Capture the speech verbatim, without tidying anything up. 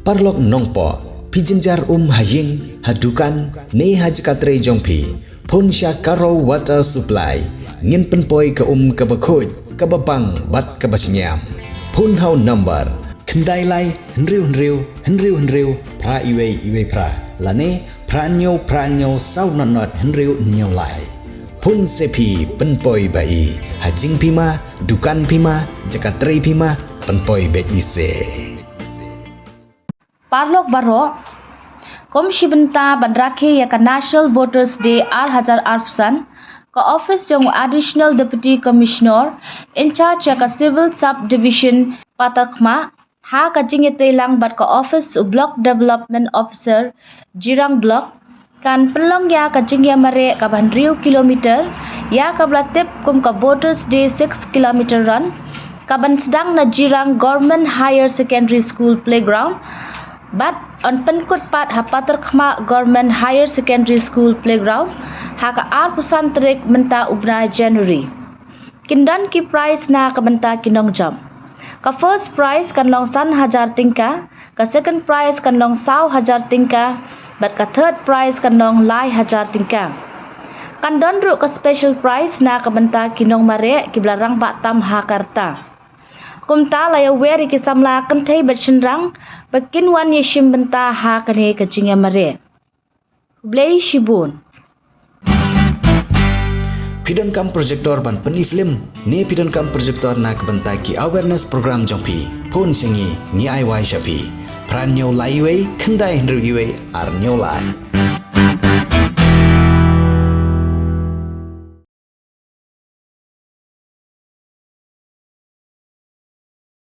Paralok nongpoh, phi jynjar um ha ïing, ha dukan, ne ha jaka trei jong phi, phone sha Karo Water Supply. Ngin pynpoi ka um kaba khuid, kaba bang bad kaba shngiam. Phone ha u number khyndai lai hynriew hynriew hynriew hynriew phra iwei iwei phra, lane phra hynñiew phra hynñiew saw nod nod hynriew hynñiew lai. Phone se phi, pynpoi ba i. Ha jingpima, dukan pima, jaka trei pima, pynpoi beit i se. Paralok baroh, kum shi bynta ban rakhe ïa ka National Voters Day ar hajar arphew san, ka office jong Additional Deputy Commissioner in charge ïa ka Civil Subdivision Patharkhmah, ha ka jingïatreilang bad ka office u Block Development Officer, Jirang Block, kan pynlong ïa ka jingïamareh kaba hynriew kilometer, ïa kaba la tip kum ka Voters Day six kilometer run, kaban sdang na Jirang Government Higher Secondary School Playground, bad yn pynkut pat ha Patharkhmah Government Higher Secondary School Playground, ha ka arphew san tarik mynta u bnai January. Kin don ki prize na ka bynta ki nongjop. Ka first prize kan long san hajar tyngka, ka second prize kan long saw hajar tyngka, bad ka third prize kan long lai hajar tyngka. Kan don ruh ka special prize na ka bynta ki nongmareh kiba la rangbah tam ha ka rta. Kumta la ïawer ïa ki samla kynthei bad shynrang ba kin wan ïashim bynta ha kane ka jingïamareh. Khublei shibun. Phi donkam projector ban pyni film, ne phi donkam projector na ka bynta ki awareness program jong phi, phone sha ngi, ngi ai wai sha phi. Phra hynñiew lai iwei, khyndai hynriew iwei, ar hynñiew lai.